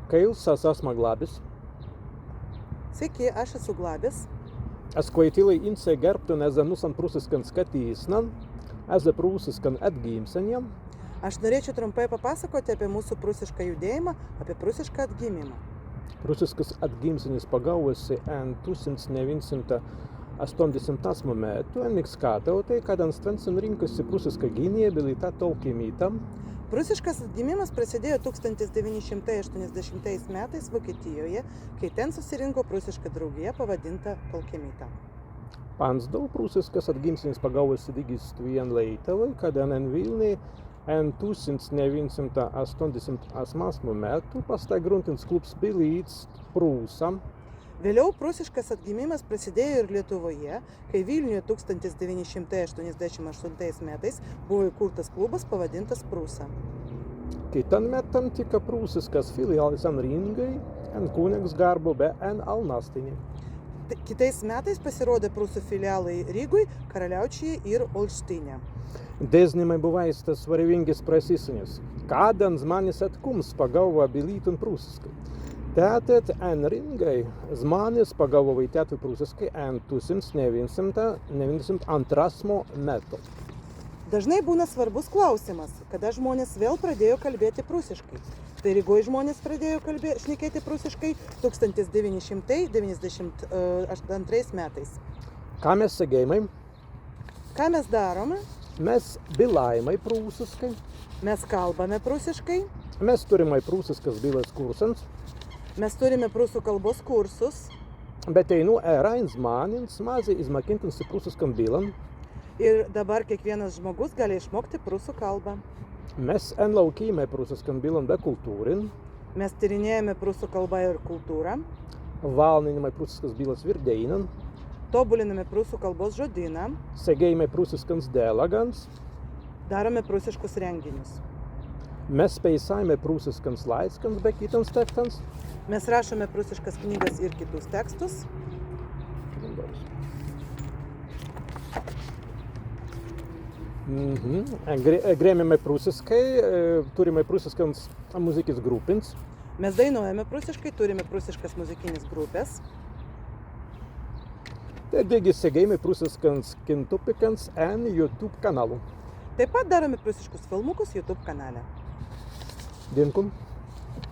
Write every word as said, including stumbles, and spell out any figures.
Kaīls, as asma Glabis. Sveiki, aš esu Glabis. As kwaitīlai īnsei gerbtun ezze nūsan prūsiskan skatīsnan, ezze prūsiskan etgīmsenjan. Aš norėčiau trumpai papasakoti apie mūsų prūsišką judėjimą, apie prūsišką atgimimą. Prūsiskas etgīmsenis pagāwa si en tūsimts newīnsimtai astōndesimtasmu mettu, en Miksktautai, kaddan stwen sen rīnka si prūsiska gīnija bilītan Tolkemītan. Prūsiškas atgimimas prasidėjo tūkstantis devyni šimtai aštuoniasdešimtais metais Vokietijoje, kai ten susirinko prūsiška draugija, pavadinta Tolkemīta. Panzdau prūsiskas etgīmsenis pagāwa si dīgi stwen Laītawai, kaddan en Wilni en tūsimts newīnsimtai astōndesimtasmu mettu pastāi gruntints klubs Bilīts Prūsa. Vėliau prūsiškas atgimimas prasidėjo ir Lietuvoje, kai Vilniuje tūkstantis devyni šimtai aštuoniasdešimt aštuntais metais buvo įkurtas klubas, pavadintas Prūsa. Kitan mettan tikka prūsiskas filiālis en Rīngai, en Kunnegsgarbu be en Alnastini. T-, kitais metais pasirodė prūsų filialai Rygoj, Karaliaučiuje ir Olštine. Deznimai buwāi stas swarewīngis prasīsenis, kaddan zmānes etkūmps pagāwa bilītun prūsiskai. Tēt en Rīngai zmānes pagāwa waitjātun prūsiskai en tūsimts newīnsimtai newīndesimtantrasmu mettu. Dažnai būna svarbus klausimas, kada žmonės vėl pradėjo kalbėti prūsiškai. Tai Rygoj žmonės pradėjo kalbė-, šnekėti prūsiškai tūkstantis devyni šimtai devyniasdešimt antrais metais. Ka mes segēimai? Ką mes darome? Mes bilāimai prūsiskai. Mes kalbame prūsiškai. Mes turrimai prūsiskas billas kursans. Mes turime prūsų kalbos kursus. Be teinū eraīns zmānents mazzi izmukīntun si prūsiskan billan. Ir dabar kiekvienas žmogus gali išmokti prūsų kalbą. Mes enlaukīmai prūsiskan billan be kultūrin. Mes tyrinėjame prūsų kalbą ir kultūrą. Walninnimai prūsiskas billas wirdeinan. Tobuliname prūsų kalbos žodyną. Segēimai prūsiskans dēlagans. Darome prūsiškus renginius. Mes peisāimai prūsiskans lāiskans be kitans tekstans. Mes rašome prūsiškas knygas ir kitus tekstus. Mhm. Gre-, grēmimai prūsiskai, e, turrimai prūsiskans muzikis gruppins. Mes dainuojame prūsiškai, turime prūsiškas muzikinis grupes. Tēt dīgi segēimai prūsiskans kintupikans en YouTube kanālu. Taip pat darome prūsiškus filmukus YouTube kanale. Dīnkun.